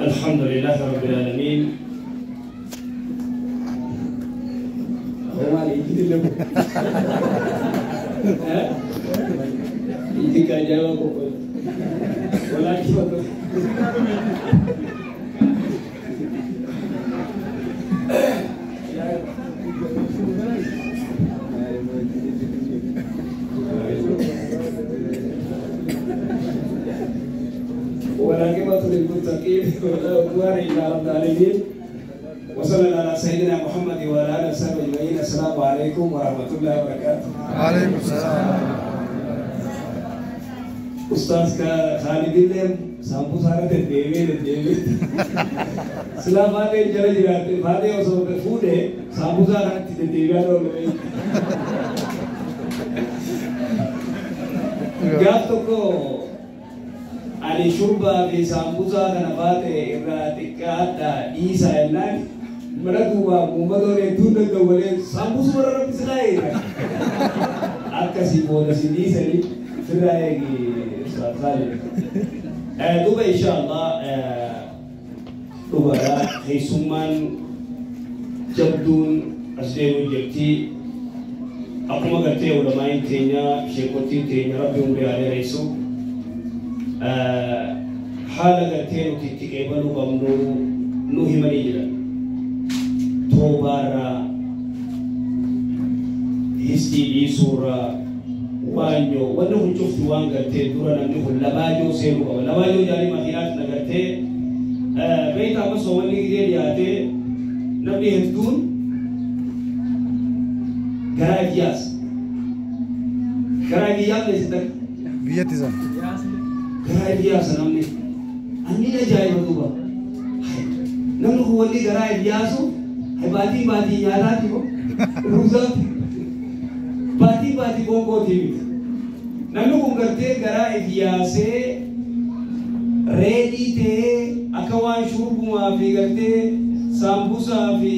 الحمد لله رب العالمين. هو والعاقبة للمتقين ولا عدوان إلا على الظالمين، وصلى الله على سيدنا محمد وعلى آله وصحبه أجمعين. السلام عليكم ورحمة الله وبركاته. وعليكم السلام. أستاذ خالد اللهم سامبو سارة تدبي تدبي سلام عليكم جل جلاله فاتح وصوت فوده سامبو سارة تدبي على الله. قابتكو ani shurbaa fi saambusaa kana baate irraa xiqqaadha dhiisaa jennaan mana duubaa uummattoonni hedduun dandawwalee saambusuma irra rabbi silaa eega. Akkasii booda si dhiisanii sirraa eegi Ustaaz Khalid. Duuba inshaallah dhugaadha keessummaan jabduun as deemuu jirti. Akkuma gartee ulamaa'iin teenya sheekottiin teenya rabbi hundee haa dheeressu. Haala gartee nuti itti qeebaluu qabnu nu himanii jiran. Toobaarraa, histii dhiisuurraa, waanyoo wanni kun cufti waan gartee dura namni kun labaajoo seenuu qaba. Labaajoo jaalii makiinaatti na gartee beektaa amma soomanni gizee dhiyaatee namni hedduun garaa biyyaas. Garaa biyyaa keessatti biyyatti sana. Garaa biyyaas namni anni ajaa'iba duuba. Namni kun wanni garaa biyyaasu baatii baatii nyaataati moo ruuzaati baatii baatii bonkootii miti. Namni kun gartee garaa biyyaasee reedii ta'ee akka waan shurbumaa fi gartee saambusaa fi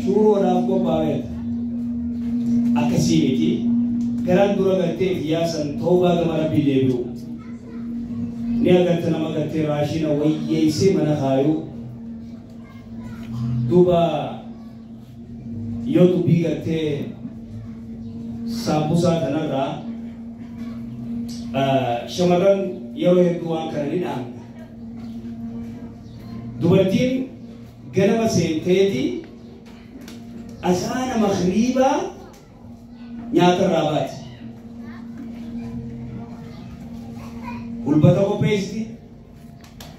shuuroodhaaf qophaa'eedha. Akkasii miti. Garaan dura gartee biyyaasan toobaa gama rabbii deebi'u. Ni agarta nama gartee raashina wayyeessee mana kaayuu. Duuba yoo dubbii gartee saambusaa kanarraa shamarran yeroo hedduu waan kana ni dhaamna. Dubartiin ganama seenteeti asaana makriibaa nyaata irraa baati. Hulbata qopheessiti,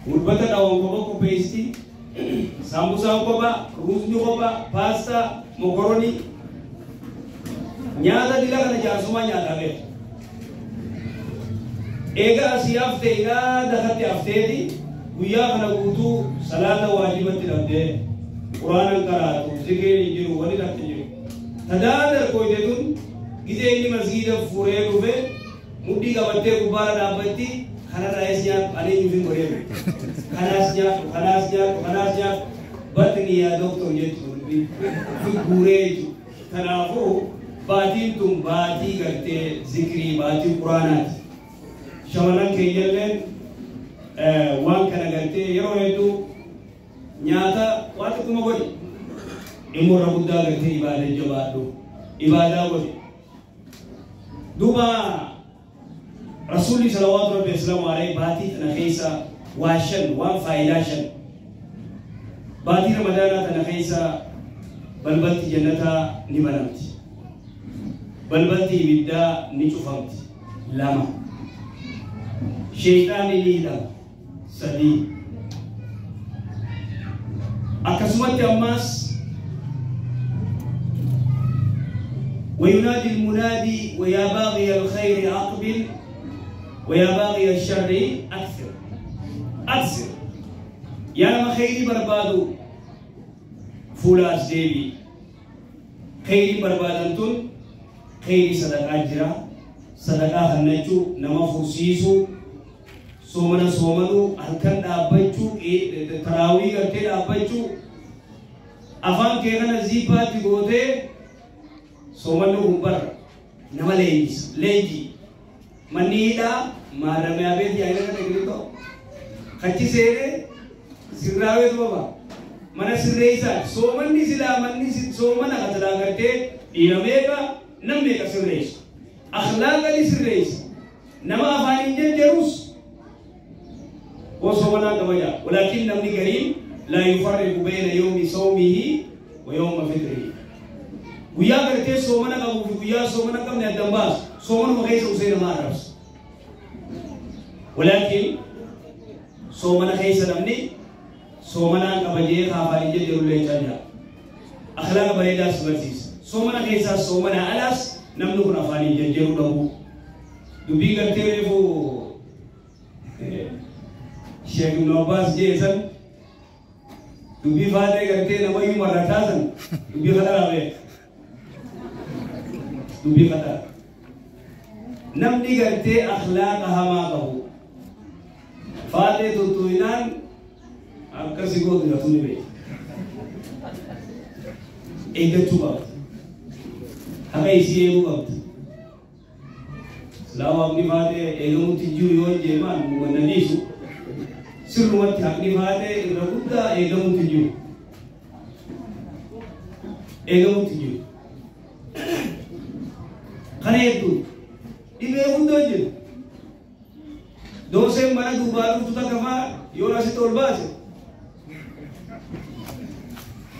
hulbata dhawaan kopha qopheessiti, saambusaan kopha, ruuzni kopha, paastaa, mokoronii. Nyaata dila kana jaarsumaa nyaataa beeku. Egaa asii haftee ilaa dakatti hafteeti guyyaa kana guutuu salaata waajibatti dhabdee quraanan qaraatu zikriin hin jiru wani dhabde jiru. Tadaadar koyte tun gizee inni masgiida fuuree dhufe mudhii qabattee gubbaarra dhaabbatti kanarraa es nyaadhu ani eenyuuf hin godhee kanaas nyaadhu kanaas nyaadhu kanaas nyaadhu batni yaa doktor jechuun guuree jechuudha. Kanaafuu baatiin tun baatii gartee zikrii baatii quraanaati. Shamarran keenyalleen waan kana gartee yeroo hedduu nyaata waan xiqquma godhi. Dhimma irra guddaa gartee ibaadaa jabaadhu ibaadaa godhi. Duuba Rasuulli salawaatu rabbi islaamu alayhi baatii tana keessa waa shan waan faayidaa shan. Baatii ramadaanaa tana keessa balbalti jannataa ni banamti. Balbalti ibiddaa ni cufamti. 2. Sheexaanni ni hidhama. 3. Akkasumatti ammaas وينادي المنادي ويا باغي الخير أقبل ويا باغي الشر أكثر أكثر. يا نما خيري بربادو فولاس ديبي خيري بربادنتون خيري صدقة جرا صدقة هنجو نما فوسيسو سومنا سومنو halkan dhaabbachuu taraawii gartee dhaabbachuu afaan kee kana ziipaatti gootee soomanni kun bara nama leenjisa leenjii manni hidhaa maarramiyaa beetii ayina kana gilitoo Kachi seene sirraawee baba mana sirreessaa soomanni silaa manni soomana katalaa gartee dhiira meeqa nam meeqa sirreessa akhlaaqa ni sirreessa nama afaan hin jajjarus وصومنا كما جاء ولكن نمني كريم لا يفرق بين يوم صومه ويوم فطره ويا کرتے صومنا کا ويا صومنا کم نے دمباس صومن مخيس حسين ما عرفس ولكن صومنا خيس نمني صومنا كما جاء خافاني جل جلاله چانجا اخلاق بريدا سبرسيس صومنا خيس صومنا الاس نمنو خافاني جل جلاله دبي کرتے وہ Sheikh Ibn Abbas jeesan dubbii faatee gartee namayyuu marrataa san dubbii khataraa beeka dubbii khataraa namni gartee akhlaaqa hamaa qabu faatee tuttuinaan akkasi gootu gatu ni beeka eeggachuu qabda haqa isii eeguu qabda silaa waaqni faatee eegamutti jiru yoo jeemaan mumannaniisu sirrumatti haqni faatee irra guddaa eegamutti jiru eegamutti jiru kana hedduu dhibee guddoo jiru dooseen mana duubaa dhuftu takka faa yoo asitti ol baase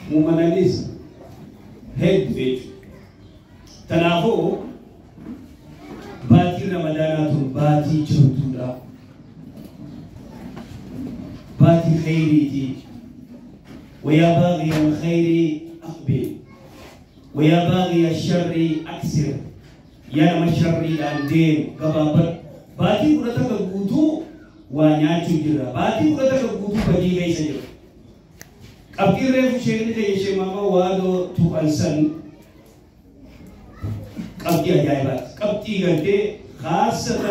muummananiis hedduu jechuudha kanaafuu baatiin ramadaanaa tun baatii jirtuudha. باتي خيري ويا باغي الخير أقبل ويا باغي الشر أكسر يا نما الشر الدين قبابر باتي قرتك قوتو ونياتو جرا باتي قرتك قوتو بدي ليس جرا أبكي ريفو شيرين جي ماما وادو تو أنسان أبكي أجايبات أبكي غنتي خاصة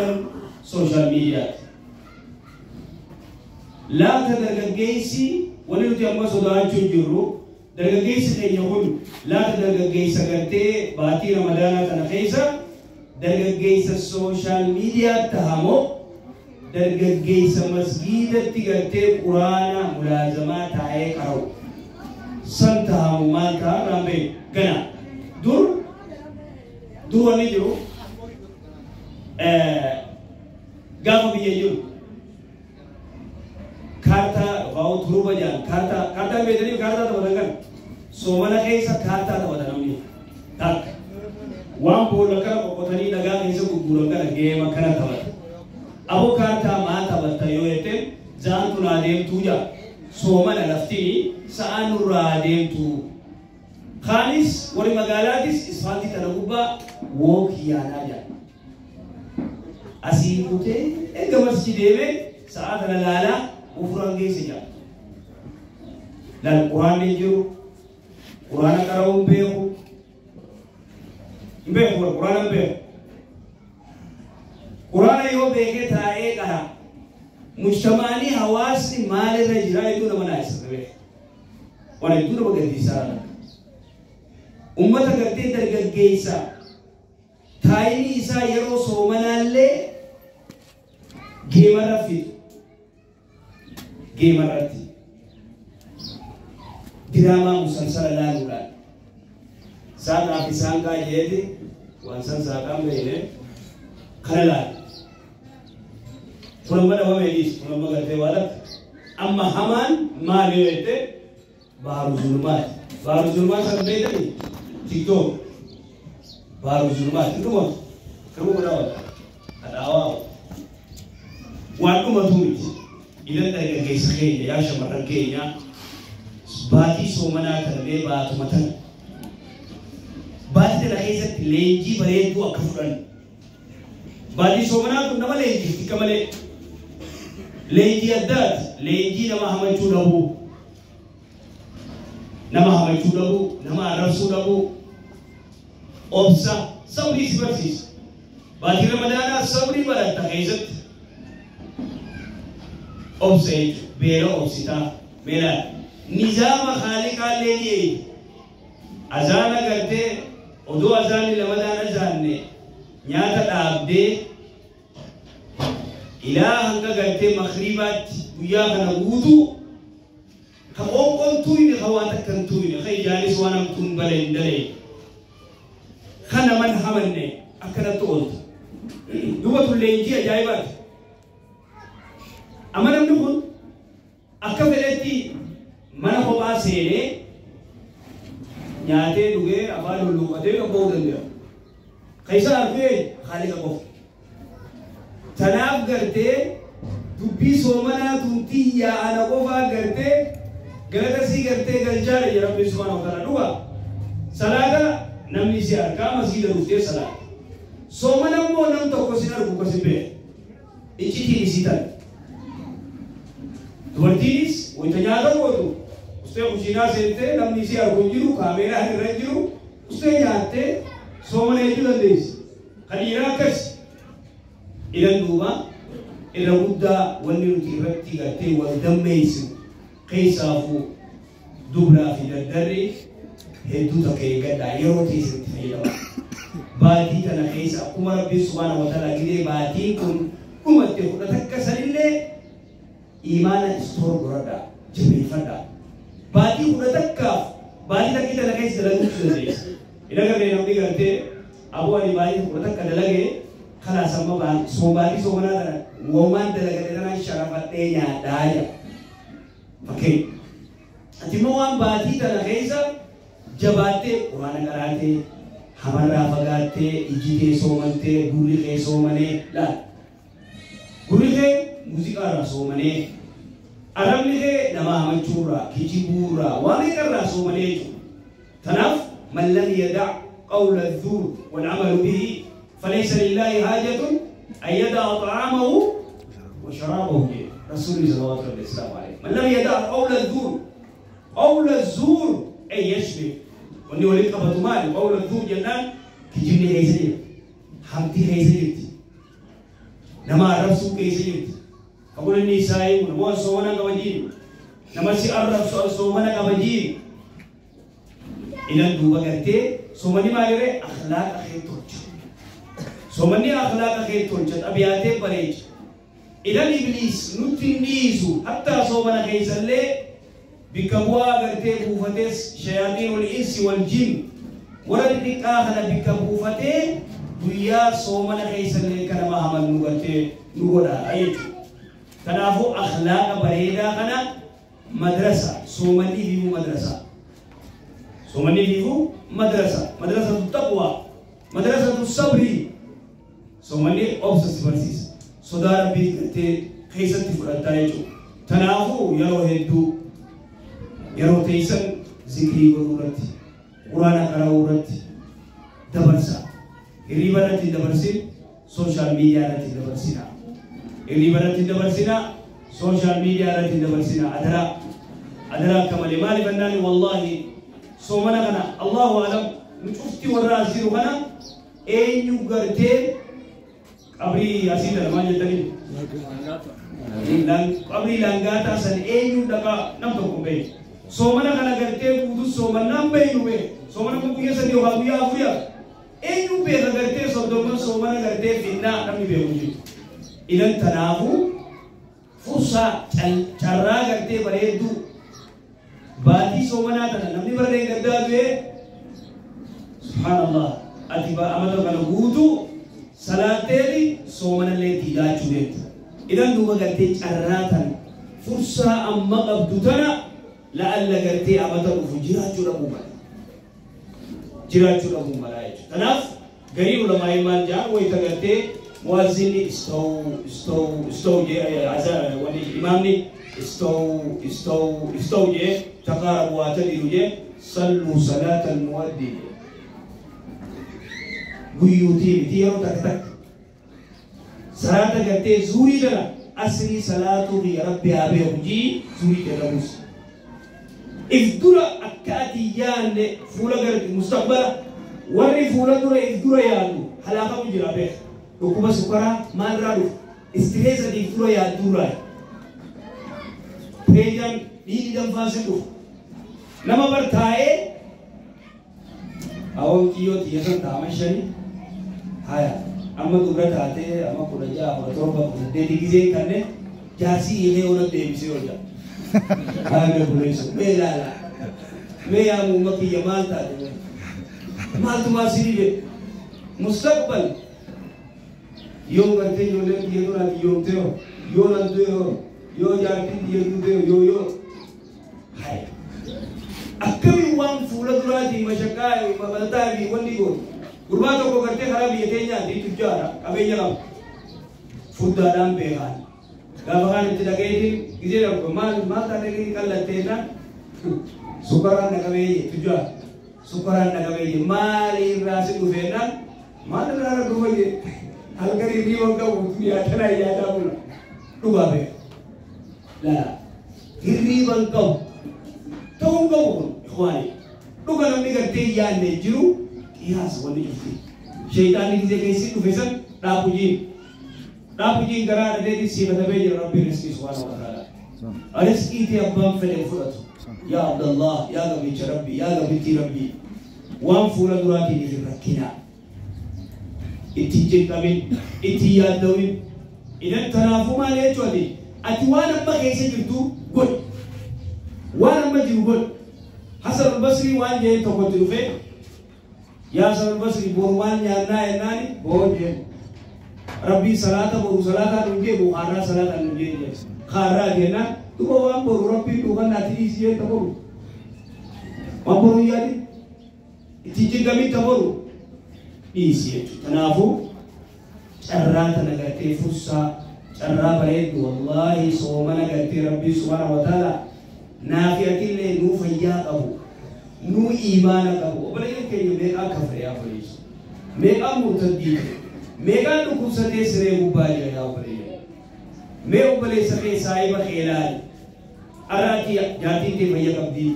سوشيال ميديا لا تدرجيسي ولنتي أما صداع تجرو درجيسي كي يقول لا تدرجيس كرتي باتي رمضان تنخيسا درجيس السوشيال ميديا تهمو درجيس مسجد تجرتي قرآن ملازمة تاعي كرو سنتهمو ما تهرب جنا دور دور نيجو قاموا بيجوا kaartaa waa'u turuba jaan kaartaa kaartaa beekanii kaartaa taphatan kan soomana keessa kaartaa taphatan namni takka waan boolla kana qoqqotanii dhagaa keessa gurguran kana geema kana taphata aboo kaartaa maa taphatta yoo jette zaan tun adeemtuu jaa soomana laftii sa'aan nurraa adeemtuu kaanis warri magaalaatis isfaaltii tana gubbaa wook yaanaa jaa asii kutee erga masjid deemee sa'aa tana laalaa ufuran geesse jaa laal quraanni hin jiru quraana qara'uu hin beeku hin beeku warra quraana hin beeku quraana yoo beekee taa'ee qara mujtamaanii hawaasni maalirra jira hedduu nama naasisa beeku waan hedduu nama gaddisiisaa ummata gartee dargaggeessa taayinii isaa yeroo soomanaallee geemarra fidu geemarratti diraamaa musalsala laaluudhaan saaqaa fi saanqaa jeeti waan san saaqaan beekne kana laala kun amma dhabame dhiis kun amma gartee waa lakka amma hamaan maali yoo jette baaru zulmaati baaru zulmaa san beektanii tiktook baaru zulmaati dhuma kiruu godhaa hadhaawaa waan dhumatu miti idan dargaggeessa keenya yaa shamarran keenya baatii soomanaa kana mee baatuma tana baatii tana keessatti leenjii bareedduu akka fudhannu baatii soomanaa kun nama leenjiif xiqqa malee leenjii addaati leenjii nama hamachuu dhabuu nama hamachuu dhabuu nama arrabsuu dhabuu obsa sabrii si barsiisa baatii ramadaanaa sabrii baratta keessatti obsa jechuudha beela obsitaa beelaa nizaama haaliqaallee ni eegi azaana gartee odoo azaanni lamadaan azaanne nyaata dhaabdee ilaa hanga gartee makribaatti guyyaa kana guutuu ka qoonqoon tuyne ka waa takka hin tuyne ka ijaanis waan hamtuun bala hin dalee ka naman hamanne akkanatti oolta. Duuba tun leenjii ajaa'ibaati. Amma namni kun akka fedhetti mana kophaa seenee nyaatee dhugee afaan hulluuqatee qabba'uu danda'a. Ka isa argee Khaaliqa qofa. Tanaaf gartee dubbii soomanaa tuntii yaa'ana qofaa gartee galata sii gartee galchaadha jedha Rabbi subhaanahu wa ta'ala. Dhuga salaata namni si argaa masgiida dhuftee salaata. Soomana immoo nam tokko sin argu akkas hin beeku. Iccitiin isii tana. Dubartiinis wayita nyaata gootu ustee kushiinaa seentee namni isii argu hin jiru, kaameeraan irra hin jiru, ustee nyaattee soomana jechuu dandeessi. Kan dhiiraa akkas. Idan duuba irra guddaa wanni nuti irratti gartee wal dammeessinu keessaafuu dubraa fi dardarri hedduu takka eeggadhaa yeroo teessanitti fayyadamaa. Baatii tana keessa akkuma Rabbiin subhaanahu wa ta'ala gidee baatiin kun dhumatte kudha takka sanillee imaana istoor godhadhaa jabeeffadhaa. Baatii kudha takkaaf baatii takki tana keessa dalaguu dandeessa. Hin agarree namni gartee aboo ani baatii kudha takka dalagee kalaas amma baatii soomanaa tana woomaan dalagadhe tanaan sharafadhee nyaadhaa jedha. Fakkeenya. Ati immoo waan baatii tana keessa jabaattee quraana qaraatee hamarraa fagaattee ijji kee soomantee gurri kee soomanee laal. Gurri kee muuziqaarraa soomanee arrabni kee nama hamachuurraa kijibuurraa waan meeqarraa soomanee jechuudha. Tanaaf man lam yada' qawla zuur wal amalu bihi falaysa lillaahi haajatun an yada'a ta'aamahu wa sharaabahu jedhe Rasuulli salawaatu rabbi wasalaamu alayhi. Man lam yada' qawla zuur qawla zuur ay yashmil wanni walitti qabatu maali? Qawla zuur jennaan kijibni keessa jira, hamti keessa jirti, nama arrabsuu keessa jirti. Faqul inni saa'imu nama soomana qaba jiin, nama si arrabsu soomana qaba jiin. Idan duuba gartee soomanni maalirree akhlaaqa kee tolcha. Soomanni akhlaaqa kee tolcha xabiyaatee bareecha. Idan ibliis nutti hin dhiisu hattaa soomana keessallee bikka bu'aa gartee buufatees shayaatiinul insi wal jin warra xixiqqaa kana bikka buufatee guyyaa soomana keessallee kan nama hamannu gartee nu godha jechuudha. Kanaafuu akhlaaqa bareedaa kana madrasa soomanni fiifuu madrasa. Soomanni fiifuu madrasa. Madrasatu taqwa. Madrasatu sabrii. Soomanni obsa si barsiisa. Sodaa rabbii gartee keessatti fudhattaa jechuudha. Kanaafuu yeroo hedduu yeroo teessan zikrii godhuu irratti, quraana qara'uu irratti dabarsa. Hirriba irratti hin dabarsin, sooshaal miidiyaa irratti hin dabarsina. Hirriba irratti hin dabarsina, sooshaal miidiyaa irratti hin dabarsina. Adaraa adaraa akka malee maaliif annaani wallaahi soomana kana Allahu alam nu cufti warra as jiru kana eenyu gartee qabrii asii tana maal jettanii? Qabrii langaataa san eenyu dhaqaa nam tokko hin beeku. Soomana kana gartee guutuu soomannaan beeynu beeku. Soomana kun guyyaa sadii yookaan guyyaa afurii hafa. Eenyu beeka gartee soddomman soomana gartee finnaa namni beeku jiru. Idan tanaafuu fursaa carraa gartee bareedduu baatii soomanaa tana namni barreen gaddaa du'ee subhaanallah ati amata kana guutuu salaatteeti soomanallee diidaachuu deemta. Idan duuba gartee carraa tana fursaa amma qabdu tana la'alla gartee amata dhufu jiraachuu dhabuu mala. Jiraachuu dhabuu mala jechuudha. Kanaaf garii ulamaa'ii maal jedhan wayita gartee muwazzinni istawuu istawuu istawuu jee wanni imaamni istawuu istawuu istawuu jee taqaarabu waa tadiru jee salluu salaata almuwaddi jee. Guyyuutii miti yeroo takka takka. Salaata gartee zuurii tana asrii salaatuu fi rabbi haa beeku jii zuurii jedhamus. If dura akka ati yaanne fuula gara mustaqbala warri fuula dura if dura yaadu halaakamu jira beeka. Dhukkuba sukkaraa maalirraa dhufa? Istirees ati if dura yaaddurraa. Pireejaan dhiigni danfaan si dhufa. Nama bar taa'ee awoo xiyyoo xiyya san taa'aman shanii haya amma dubra taatee amma 16 17 18 gizeen kanneen Jaarsii hiikee ona deebisee hojja. Haala buleessu mee ilaala. Mee yaa muumma kiyya maal taate mee? Maaltu maal si dhibe? Mustaqbal yoo gartee ijoolleen kiyya tun ati yoomtee hoo yoo nan du'e hoo yoo jaartiin kiyya duute hoo yoo yoo hai akkamiin waan fuula duraatii mashaqaa malataa fi wanni gootu gurbaa tokko gartee karaa biyya teenyaati tujjaadha qabeenya qaba furdaadhaan beekaan gaafa kaan itti dhagayeetiin gisee darbu maal maal taatee qallatteennaan sukkaraan dhaqabeeyye tujjaa sukkaraan dhaqabeeyye maali irraa si dhufeennaan maal irraa na dhufa jee halkan hirriba qabu duniyaa tana yaadaa bula dhugaa beeka laa hirriba hin qabu ta'uu qabu kun ikhwaani dhuga namni gartee yaadne jiru qiyaasa wanni cufti sheeyxaanni gisee keessi dhufe san dhaabu jiin garaa dhateetti siifatamee jira rabbiin riskii subhaanahu wa ta'ala riskii abbaan fedhe fudhatu yaa Abdallah yaa gabricha rabbi yaa gabrittii rabbi waan fuula duraatiin ifin rakkinaa itti cinqamin itti yaaddawin idan tanaafuu maal jechuuti ati waan amma keessa jirtu godhi waan amma jiru godhi. Hasan al-Basri waan jeen tokkotti dhufe yaa Hasan al-Basri boru waan nyaannaa jennaani boon jeen rabbii salaata boru salaataa nun jee bukaarraa salaataa nun jee jee kaarraa jennaan duba waan boru rabbiin dhuufan ati dhiisi jeen ta boru waan boru yaadi itti cinqamin ta boru dhiisi jechuudha. Kanaafuu carraa tana gartee fursaa carraa bareeddu wallaahi soomana gartee rabbii subhaana wa ta'ala naafi atillee nuu fayyaa qabu nuu iimaana qabu obboleeyyan keenya meeqaan kafre yaa obboleessu meeqaan murtaddii meeqaan dhukkubsatee siree gubbaa jira yaa obboleeyyan mee obboleessa kee saahiba kee ilaali arraati jaartiin kee fayya qabdii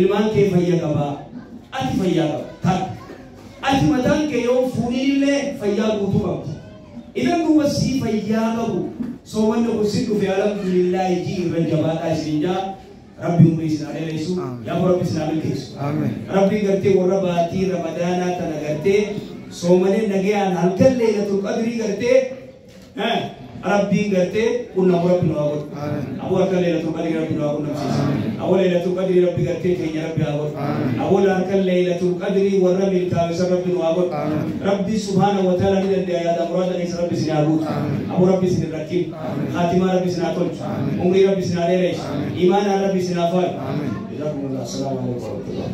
ilmaan kee fayya qabaa ati fayyaa qaba takka ati mataan kee yoo fuudhinillee fayyaa guutuu qabdi idan duuba sii fayyaa qabu soomanni kun si dhufe alhamdulillahi ji irra jabaadhaa isin jaa rabbi umrii isin haa dheeressu yaa rabbi isin haa milkeessu rabbi gartee warra baatii ramadaanaa tana gartee soomanee nagayaan halkan leelatul qadrii gartee rabbiin gartee qunnamu rabbi nu haa godhu aboo harka leelatul qadrii rabbi nu haa qunnamsiisu aboo leelatul qadrii rabbi gartee keenya rabbi haa godhu aboo harka leelatul qadrii warra milkaa'isa rabbi nu haa godhu rabbi subhaanahu wa ta'ala ni danda'a yaada muraada keessa rabbi isin haa guutu aboo rabbi isin hin rakkin khaatimaa rabbi isin haa tolchu umrii rabbi isin haa dheeressu imaanaan rabbi isin haa faayu jazakumullah assalaamu alaikum warahmatullah.